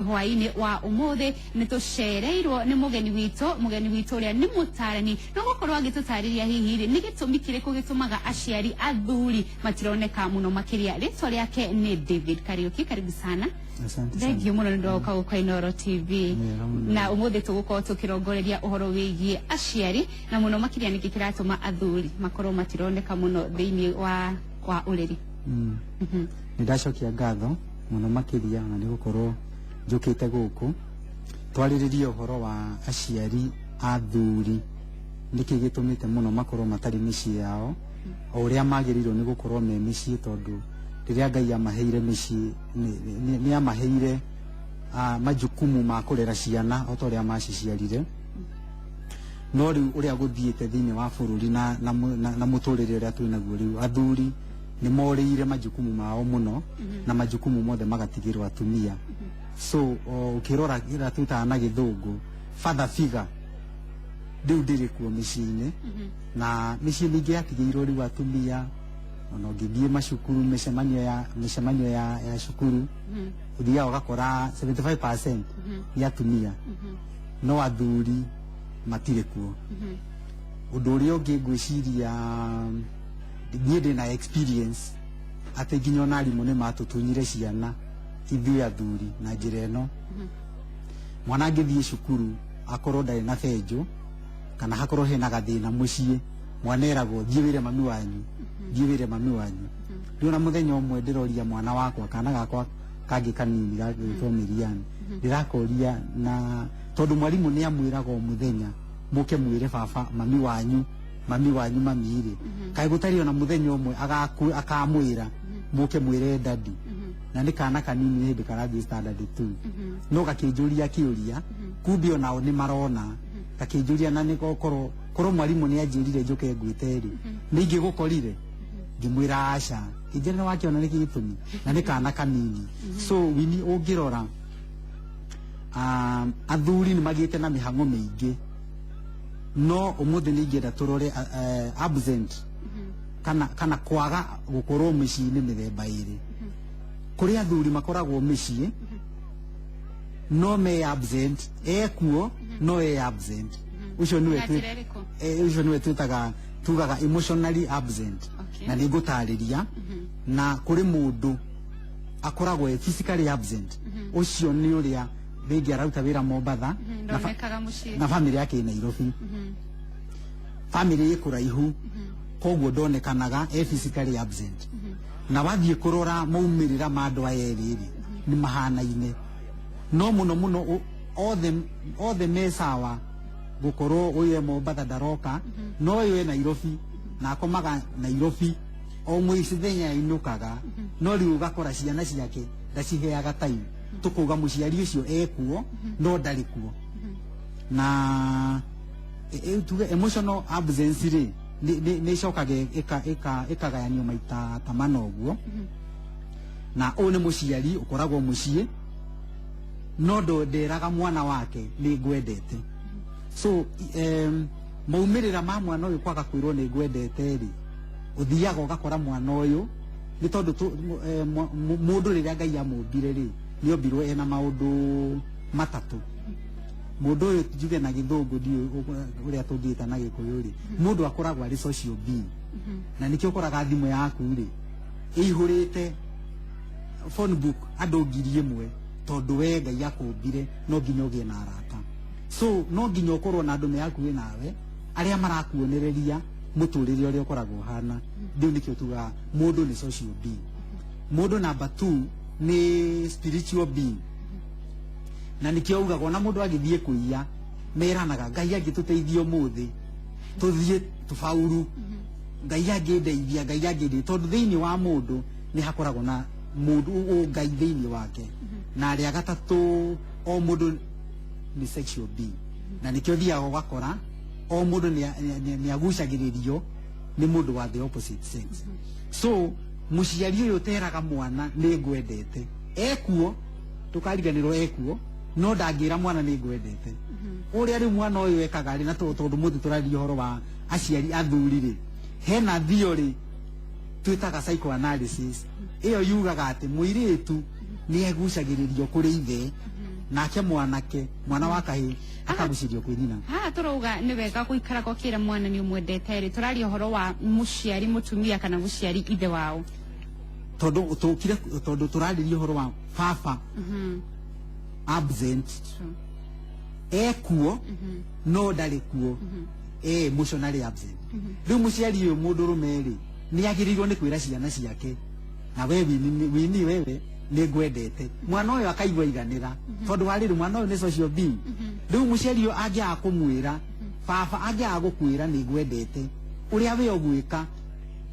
Hwainĩ wa ũmũthĩ nĩ tũcereirwo nĩ mũgeni witũ, mũgeni witũ ũrĩa nĩ mũtarani na ũgũkorwo agĩtũtarĩria hihi rĩ nĩ gĩtũmi kĩrĩkũ gĩtũmaga aciari athuri matironeka mũno makĩria. Rĩtwa rĩake nĩ David Kariuki, karibu sana. Asante sana. Thank you mũno nĩ ũndũ wa gũka gũka Inooro TV. Wega mũno. Na ũmũthĩ tũgũkorwo tũkĩrongoreria ũhoro wĩgiĩ aciari na mũno makĩria nĩkĩ kĩratũma athuri makorwo matironeka mũno thĩinĩ wa ũreri. Nĩ ndacokia ngatho mũno makĩria ona nĩ gũkorwo njũkĩte gũkũ twarĩrĩrie ũhoro wa aciari athuri, nĩkĩ gĩtũmĩte mũno makorwo matarĩ mĩciĩ yao o ũrĩa magĩrĩirwo nĩ gũkorwo me mĩciĩ, tondũ rĩrĩa Ngai amaheire mĩciĩ nĩ amaheire majukumu ma kũrera ciana o ta ũrĩa maciciarire. No rĩu ũrĩa gũthiĩte thĩinĩ wa bũrũri na mũtũrĩre ũrĩa twĩ naguo rĩu, athuri nĩ morĩire majukumu mao mũno na majukumu mothe magatigĩrwo atumia. So ũkĩrora kĩrĩa twĩtaga na Gĩthũngũ father figure rĩu ndĩrĩ kuo mĩciĩ-inĩ, na mĩciĩ mĩingĩ yatigĩirwo rĩu atumia. Ona ũngĩthiĩ macukuru, mĩcemanio ya cukuru, ũthiaga ũgakora 75% nĩ atumia, no athuri matirĩ kuo. Ũndũ ũrĩa ũngĩ ngwĩciria, niĩ ndĩna experience atĩ nginya ona arimũ nĩ matũtunyire ciana ithuĩ athuri na njĩra ĩno. Mwana angĩthiĩ cukuru akorwo ndarĩ na benjũ kana hakorwo hena gathĩna mũciĩ, mwana eragwo, "Thiĩ wĩre mami wanyu, thiĩ wĩre mami wanyu." Rĩu ona mũthenya ũmwe ndĩroria mwana wakwa, kana gakwa kangĩ kanini gagĩtwo Miriam, ndĩrakoria na tondũ mwarimũ nĩ amwĩraga o mũthenya, "Mũke mwĩre baba mami wanyu, mami wanyu mami rĩ." Kaĩ gũtarĩ ona mũthenya ũmwe akamwĩra, "Mũke mwĩre daddy"? Na nĩ kana kanini, hĩndĩ karathiĩ standard 2, no gakĩnjũria kĩũria, kumbe onao nĩ marona. Gakĩnjũria, na nĩ korwo korwo mwarimũ nĩ anjĩrire njũke ngwĩte rĩ, nĩ ingĩgũkorire? Ngĩmwĩra aca. Kĩnjĩra, "Nĩ wakĩona nĩkĩ gĩtũmi?" Na nĩ kana kanini. So wini ũngĩrora, athuri nĩ magĩte na mĩhang'o mĩingĩ, no ũmũthĩ nĩ ingĩenda tũrore absent kana kwaga gũkorwo mĩciĩ-inĩ mĩthemba ĩrĩ. Kũrĩ athuri makoragwo mĩciĩ no me absent, ekuo no e absent. Ũcio nĩwe Na njĩra ĩrĩkũ? Ũcio nĩwe twĩtaga, tugaga emotionally absent. Na nĩ ngũtarĩria. Na kũrĩ mũndũ akoragwo e physically absent. Ũcio nĩ ũrĩa rĩngĩ araruta wĩra Mombatha na Ndonekaga mũciĩ. Na family yake ĩ Nairobi, family ĩ kũraihu, koguo ndonekanaga, e physically absent. Na wathiĩ kũrora maumĩrĩra ma andũ aya erĩ rĩ, nĩ mahanaine, no mũno mũno othe me sawa gũkorwo ũyũ e Mombatha ndaroka, no ũyũ e Nairobi na akomaga Nairobi, o mũthenya ainũkaga, no rĩu ũgakora ciana ciake ndaciheaga time. Tũkauga mũciari ũcio ekuo no ndarĩ kuo. Na tuge emotional absence rĩ, nĩ ĩcokaga ĩkagayanio maita ta mana ũguo. Na ũyũ nĩ mũciari ũkoragwo mũciĩ no nderaga mwana wake, "Nĩ ngwendete." So maumĩrĩra ma mwana ũyũ kwaga kwĩrwo "Nĩ ngwendete" rĩ, ũthiaga ũgakora mwana ũyũ nĩ tondũ mũndũ rĩrĩa Ngai amũmbire rĩ, nĩ ombirwo ena maũndũ matatũ. Mũndũ ũyũ, njuge na Gĩthũngũ, ndiũĩ ũrĩa tũngĩta na Gĩkũyũ rĩ, mũndũ akoragwo arĩ social being, na nĩkĩo ũkoraga thimũ yaku rĩ ĩihũrĩte phone book andũ 1,000, tondũ we Ngai akũmbire no nginya ũgĩe na arata. So no nginya ũkorwo na andũ me hakuhĩ nawe arĩa marakuonereria mũtũrĩre ũrĩa ũkoragwo ũhana. Rĩu nĩkĩo tugaga mũndũ nĩ social being. Mũndũ number two nĩ spiritual being, na nĩkĩo ugaga ona mũndũ agĩthiĩ kũiya meranaga, "Ngai angĩtũteithia ũmũthĩ tũthiĩ tũbauru, Ngai angĩndeithia, Ngai angĩndeithia," tondũ thĩinĩ wa mũndũ nĩ hakoragwo na mũndũ Ngai thĩinĩ wake. Na rĩa gatatũ, o mũndũ nĩ sexual being, na nĩkĩo thiaga ũgakora o mũndũ nĩ agucagĩrĩrio nĩ mũndũ wa the opposite sex. So mũciari ũyũ ũteraga mwana "Nĩ ngwendete," ekuo, ndũkariganĩrwo ekuo, no ndangĩra mwana "Nĩ ngwendete." Ũrĩa rĩu mwana ũyũ ekaga rĩ, na tondũ mũthĩ tũraria ũhoro wa aciari athuri rĩ, hena theory twĩtaga psychoanalysis. Ĩyo yugaga atĩ mũirĩtu nĩ egucagĩrĩrio kũrĩ ithe. Nake mwanake, mwana wa kahĩĩ, akagucĩrio kwĩ nyina. Haha tũrauga nĩ wega gũikaraga ũkĩra mwana nĩ ũmwendete rĩ, tũraria ũhoro wa mũciari mũtumia kana mũciari ithe wao? Tondũ tũkire, tondũ tũrarĩria ũhoro wa baba absent. Ekuo no ndarĩ kuo, emotionally absent. Rĩu mũciari ũyũ mũndũrũme rĩ, nĩ agĩrĩirwo nĩ kwĩra ciana ciake, na we Wini, Wini, wewe nĩ ngwendete. Mwana ũyũ akaigua iganĩra, tondũ wa rĩrĩ, mwana ũyũ nĩ social being. Rĩu mũciari ũyũ angĩaga kũmwĩra, baba angĩaga gũkwĩra nĩ ngwendete, ũrĩa we ũgwĩka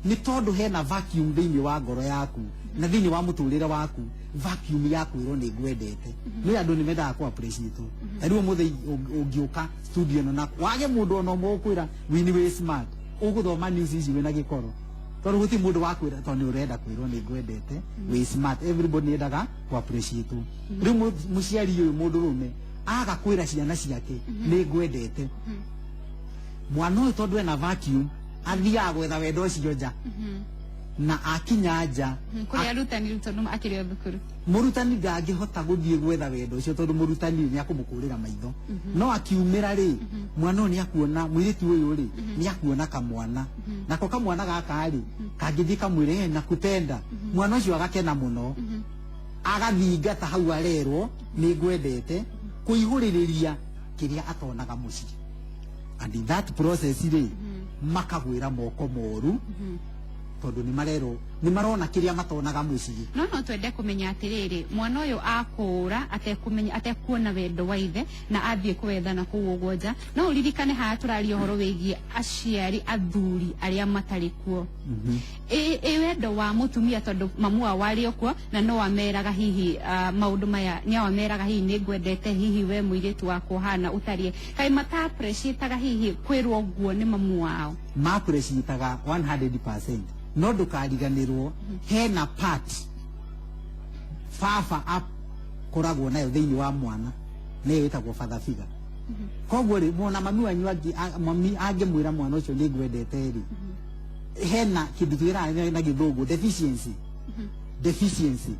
nĩ tondũ hena vacuum thĩinĩ wa ngoro yaku na thĩinĩ wa mũtũrĩre waku, vacuum ya kwĩrwo nĩ ngwendete. Nĩ andũ nĩ mendaga kũ appreciate. Ta rĩu ũmũthĩ ũngĩũka studio ĩno na wage mũndũ ona ũmwe ũkwĩra Wini wĩ smart, ũgũthoma news ici wĩna gĩkoro, tondũ gũtirĩ mũndũ wa kwĩra, tondũ nĩ ũrenda kwĩrwo nĩ ngwendete, wĩ smart. Everybody nĩ endaga kũ appreciate. Rĩu mũciari ũyũ mũndũrũme aga kwĩra ciana ciake nĩ ngwendete, mwana ũyũ tondũ ena vacuum athiaga gwetha wendo ũcio nja, na akinya nja, Kũrĩ arutani rĩu, tondũ akĩrĩ o thukuru. Mũrutani ndangĩhota gũthiĩ gwetha wendo ũcio, tondũ mũrutani nĩ akũmũkũrĩra maitho. No akiumĩra rĩ, mwana ũyũ nĩ akuona mũirĩtu ũyũ rĩ, nĩ akuona kamwana. Nako kamwana gaka rĩ, kangĩthiĩ kamwĩre, "Eh, nakupenda," mwana ũcio agakena mũno, agathingata hau arerwo nĩ ngwendete, kũihũrĩrĩria kĩrĩa atonaga mũciĩ. And in that process rĩ, makagwĩra moko moru, tondũ nĩ marerwo, nĩ marona kĩrĩa matonaga mũciĩ. No twende kũmenya atĩrĩrĩ, mwana ũyũ akũra atekũmenya, atekuona wendo wa ithe, na athiĩ kũwetha na kũu ũguo nja. No ũririkane haha tũraria ũhoro wĩgiĩ aciari athuri arĩa matarĩ kuo. Ĩ wendo wa mũtumia, tondũ mamu wao arĩ o kuo na no ameraga hihi maũndũ maya, nĩ ameraga hihi nĩ ngwendete, hihi we mũirĩtu wakwa ũhana ũtariĩ, kaĩ mata appreciataga hihi kwĩrwo ũguo nĩ mamu wao? Maappreciataga 100%, no ndũkariganĩrwo hena part baba akoragwo nayo thĩinĩ wa mwana, nĩyo ĩtagwo father figure. Koguo rĩ, mwona mami wanyu mami angĩmwĩra mwana ũcio nĩ ngwendete rĩ, hena kĩndũ twĩraga na gĩthũngũ deficiency. Deficiency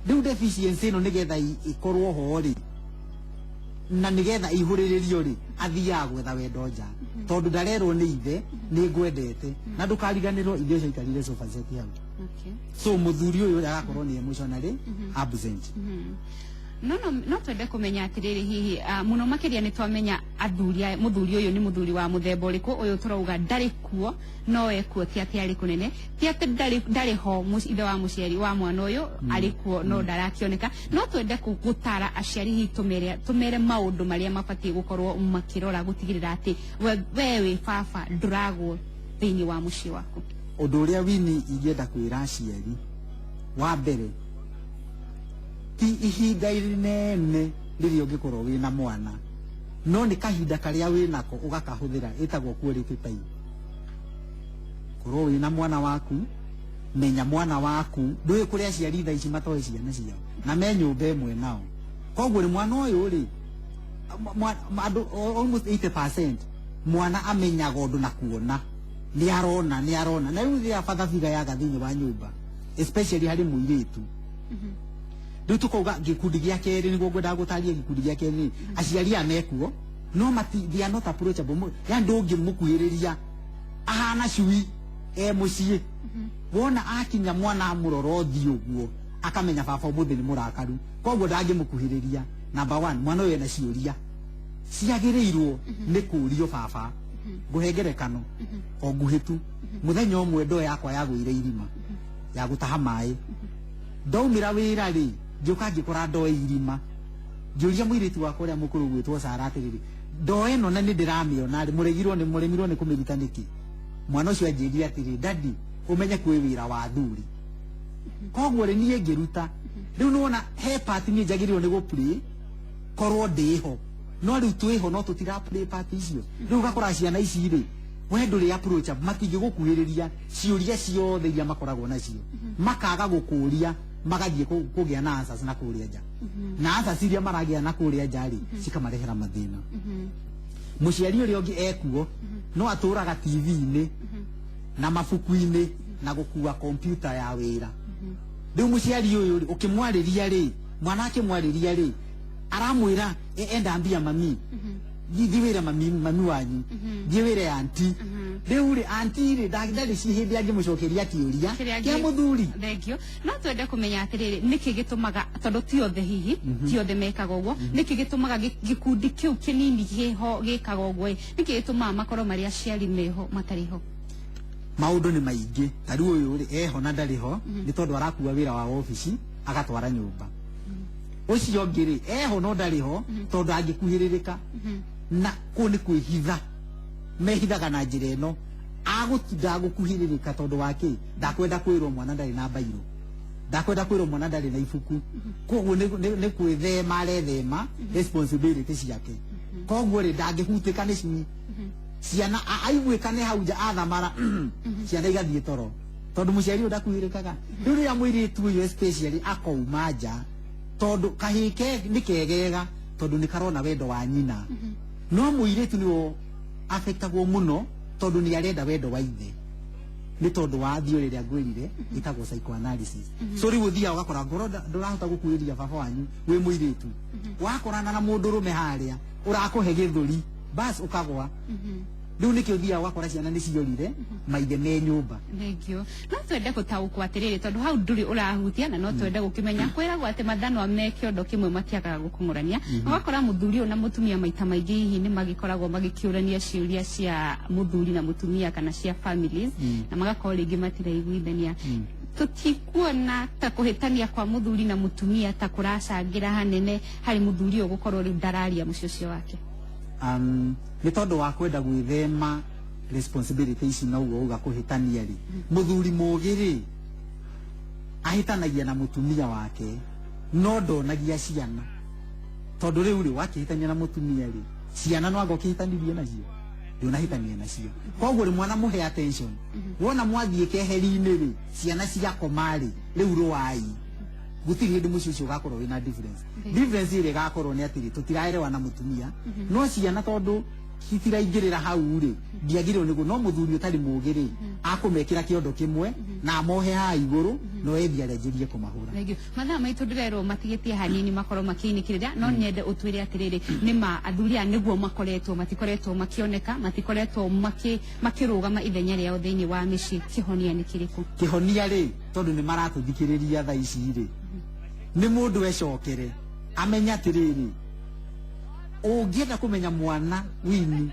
rĩu, deficiency ĩno nĩgetha ĩkorwo ho rĩ, na nĩgetha ihũrĩrĩrio rĩ, athiaga gwetha wendo nja, tondũ ndarerwo nĩ ithe nĩ ngwendete. Na ndũkariganĩrwo ithe ũcio aikarire sofa set hau. So mũthuri ũyũ agakorwo nĩ emotionally absent. No twende kũmenya atĩrĩrĩ, hihi mũno makĩria nĩ twamenya athuri aya, mũthuri ũyũ nĩ mũthuri wa mũthemba ũrĩkũ, ũyũ tũrauga ndarĩ kuo no ekuo, ti atĩ arĩ kũnene, ti atĩ ndarĩ ho, ithe wa mũciari wa mwana ũyũ arĩ kuo no ndarakĩoneka. No twende gũtara aciari hihi tũmere maũndũ marĩa mabatiĩ gũkorwo makĩrora gũtigĩrĩra atĩ we wĩ baba ndũragwo thĩinĩ wa mũciĩ waku. Ũndũ ũrĩa Wini ingĩenda kwĩra aciari wa mbere, ti ihinda inene rĩrĩa ũngĩkorwo wĩna mwana, no nĩ kahinda karĩa wĩnako ũgakahũthĩra, ĩtagwo quality time. Korwo wĩna mwana waku, menya mwana waku. Ndũĩ kũrĩ aciari thaa ici matoĩ ciana ciao na me nyũmba ĩmwe nao. Koguo rĩ, mwana ũyũ rĩ, andũ almost 80% mwana amenyaga ũndũ na kuona, nĩ arona, nĩ arona. Na rĩu rĩrĩa father figure yaga thĩinĩ wa nyũmba, especially harĩ mũirĩtu, rĩu tũkauga gĩkundi gĩa kerĩ, nĩguo ngwendaga gũtaria gĩkundi gĩa kerĩ, nĩ aciari aya mekuo no mati, they are not approachable. Yani ndũngĩmũkuhĩrĩria, ahana cui e mũciĩ. Wona akinya mwana amũrora ũthiũ ũguo, akamenya baba ũmũthĩ nĩ mũrakaru, koguo ndangĩmũkuhĩrĩria. Number one, mwana ũyũ ena ciũria ciagĩrĩirwo nĩ kũrio baba. Ngũhe ngerekano o nguhĩ tu. Mũthenya ũmwe ndoo yakwa yagũire irima ya gũtaha maĩ. Ndaumĩra wĩra rĩ, ngĩũka ngĩkora ndoo irima. Ngĩũria mũirĩtu wakwa ũrĩa mũkũrũ gwĩtwo Sara atĩrĩrĩ, ndoo ĩno na nĩ ndĩramĩona rĩ, mũregirwo nĩ mũremirwo nĩ kũmĩruta nĩkĩ? Mwana ũcio anjĩrire atĩrĩ, "Daddy, ũmenye kwĩ wĩra wa athuri." Koguo rĩ, niĩ ngĩruta. Rĩu nĩwona he part niĩ njagĩrĩirwo nĩ gũ-play korwo ndĩho, no rĩu twĩho no tũtira play part icio. Rĩu ũgakora ciana ici rĩ, we ndũrĩ approach, matingĩgũkuhĩrĩria. Ciũria ciothe iria makoragwo nacio makaga gũkũria, magathiĩ kũgĩa na answers na kũrĩa nja, na answers iria maragĩa na kũrĩa nja rĩ, cikamarehera mathĩna. Mũciari ũrĩa ũngĩ ekuo no atũraga TV-inĩ na mabuku-inĩ na gũkua kompyuta ya wĩra. Rĩu mũciari ũyũ rĩ, ũkĩmwarĩria rĩ, mwana akĩmwarĩria rĩ, Aramwĩra, "Enda mbia mami, thiĩ wĩre mami, mami wanyu, thiĩ wĩre aunty." Rĩu rĩ, aunty rĩ, ndarĩ ci hĩndĩ angĩmũcokeria kĩũria Kĩrĩa kĩa mũthuri. Thengio. No twende kũmenya atĩrĩrĩ, nĩkĩ gĩtũmaga, tondũ ti othe, hihi ti othe mekaga ũguo, nĩkĩ gĩtũmaga gĩkundi kĩu kĩnini kĩho gĩkaga ũguo ĩ? Nĩkĩ gĩtũmaga makorwo marĩ aciari meho matarĩ ho? Maũndũ nĩ maingĩ. Ta rĩu ũyũ rĩ, eho na ndarĩ ho nĩ tondũ arakua wĩra wa obici agatwara nyũmba. Ũcio ũngĩ rĩ, eho no ndarĩ ho tondũ angĩkuhĩrĩrĩka na kũu nĩ kwĩhitha mehithaga na njĩra ĩno, agũtinda gũkuhĩrĩrĩka tondũ wa kĩ? Ndakwenda kwĩrwo mwana ndarĩ na mbairũ, ndakwenda kwĩrwo mwana ndarĩ na ibuku. Koguo nĩ gwĩthema arethema responsibility ciake. Koguo rĩ, ndangĩhutĩka nĩ cui ciana aiguĩka nĩ hau nja athamara, ciana igathiĩ toro tondũ mũciari ũyũ ndakuhĩrĩkaga. Rĩu rĩrĩa mũirĩtu ũyũ especially akouma nja, tondũ kahĩĩ ke nĩ kegega tondũ nĩ karona wendo wa nyina, no mũirĩtu nĩwe affectagwo mũno tondũ nĩ arenda wendo wa ithe, nĩ tondũ wa theory ĩrĩa ngwĩrire ĩtagwo psychoanalysis. So rĩu ũthiaga ũgakora ngoro ndũrahota gũkuhĩrĩria baba wanyu wĩ mũirĩtu, wakorana na mũndũrũme harĩa ũrakũhe gĩthũri, bas, ũkagwa. Rĩu nĩkĩo ũthiaga ũgakora ciana nĩ ciorire maithe me nyũmba. Thengio. No twende gũtaũkwo atĩrĩrĩ, tondũ hau ndũrĩ ũrahutia, na no twende gũkĩmenya, kwĩragwo atĩ mathanwa me kĩondo kĩmwe matiagaga gũkũng'ũrania. Ũgakora mũthuri ũyũ na mũtumia maita maingĩ hihi nĩ magĩkoragwo magĩkĩũrania ciũria cia mũthuri na mũtumia kana cia families, na magakorwo rĩngĩ matiraiguithania. Tũtikuona ta kũhĩtania kwa mũthuri na mũtumia ta kũracangĩra hanene harĩ mũthuri ũyũ gũkorwo rĩu ndararia mũciĩ ũcio wake? Nĩ tondũ wa kwenda gwĩthema responsibility ici na ũguo uga kũhĩtania rĩ, mũthuri mũgĩ rĩ, ahĩtanagia na mũtumia wake no ndonagia ciana, tondũ rĩu rĩ, wakĩhĩtania na mũtumia rĩ, ciana no anga ũkĩhĩtanirie nacio, ndũnahĩtania nacio. Koguo rĩ, mwana mũhe attention. Wona mwathiĩ keheri-inĩ rĩ, ciana ciakoma rĩ, rĩu rũai. Gũtirĩ hĩndĩ mũciĩ ũcio ũgakorwo wĩna difference. Difference ĩrĩa ĩgakorwo nĩ atĩrĩ, tũtiraerewa na mũtumia, no ciana tondũ citiraingĩrĩra hau rĩ, ndiagĩrĩirwo nĩguo. No mũthuri ũtarĩ mũgĩ rĩ, akũmekĩra kĩondo kĩmwe na amohe haha igũrũ, no ethi arenjerie kũmahũra. Thank you. Mathaa maitũ ndĩrerwo matigĩtie hanini makorwo makĩinĩkĩrĩra, no nyende ũtwĩre atĩrĩrĩ, nĩ ma athuri aya nĩguo makoretwo matikoretwo makĩoneka, matikoretwo makĩrũgama ithenya rĩao thĩinĩ wa mĩciĩ, kĩhonia nĩ kĩrĩkũ? Kĩhonia rĩ, tondũ nĩ maratũthikĩrĩria thaa ici rĩ, nĩ mũndũ ecokere amenye atĩrĩrĩ, ũngĩenda kũmenya mwana wini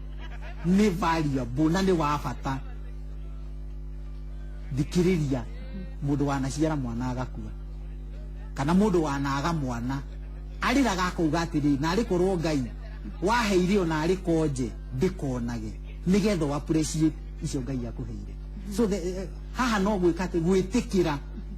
nĩ valuable na nĩ wa bata, thikĩrĩria mũndũ wanaciara mwana agakua kana mũndũ wanaga mwana arĩraga akauga atĩrĩ, narĩ korwo Ngai waheire ona arĩ konje ndĩkonage, nĩgetha ũ appreciate icio Ngai akũheire. So haha no gwĩka atĩ gwĩtĩkĩra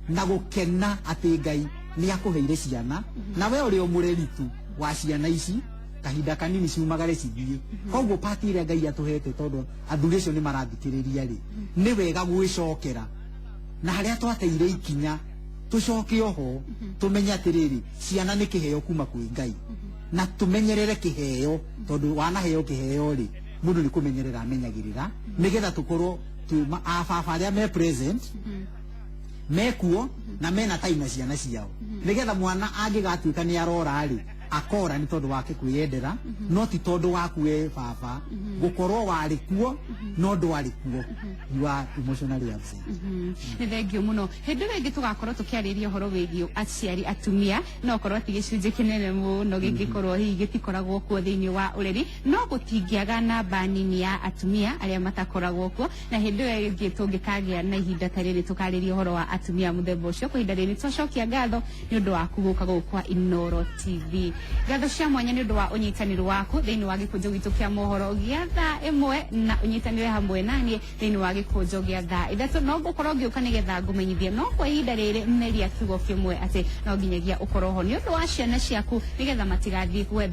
na gũkena atĩ Ngai nĩ akũheire ciana, na we ũrĩ o mũreri tu wa ciana ici, kahinda kanini ciumagare cithiĩ. Koguo pati ĩrĩa Ngai atũhete, tondũ athuri acio nĩ marathikĩrĩria rĩ, nĩ wega gwĩcokera na harĩa twateire ikinya, tũcoke oho tũmenye atĩrĩrĩ, ciana nĩ kĩheo kuma kwĩ Ngai, na tũmenyerere kĩheo, tondũ wanaheo kĩheo rĩ, mũndũ nĩ kũmenyerera amenyagĩrĩra, nĩgetha tũkorwo twĩ ababa arĩa me present, mekuo na mena time na ciana ciao, nigetha mwana angĩgatuĩka nĩ arora rĩ, akora nĩ tondũ wake kwĩyendera, no ti tondũ waku we baba gũkorwo warĩ kuo no ndwarĩ kuo, you are emotionally absent. Nĩ thengio mũno. Hĩndĩ ĩyo ĩngĩ tũgakorwo tũkĩarĩria ũhoro wĩgiĩ aciari atumia, no korwo ti gĩcunjĩ kĩnene mũno gĩngĩkorwo hihi gĩtikoragwo kuo thĩinĩ wa ũreri, no gũtingĩaga namba nini ya atumia arĩa matakoragwo kuo. Na hĩndĩ ĩyo ĩngĩ tũngĩkagĩa na ihinda ta rĩrĩ, tũkarĩria ũhoro wa atumia mũthemba ũcio. Kwa ihinda rĩrĩ twacokia ngatho nĩ ũndũ waku gũka gũkũ kwa Inoro TV. Ngatho cia mwanya nĩ ũndũ wa ũnyitanĩri waku thĩinĩ wa gĩkũnjo gitũ kĩa mohoro gĩa thaa 1, na ũnyitanĩre hamwe naniĩ thĩinĩ wa gĩkũnjo gĩa thaa 3. No ngũkorwo ngĩũka nĩgetha ngũmenyithie, no kwa ihinda rĩrĩ meria kiugo kĩmwe atĩ no nginyagia ũkorwo ho nĩ ũndũ wa ciana ciaku, nĩgetha matigathiĩ gwetha.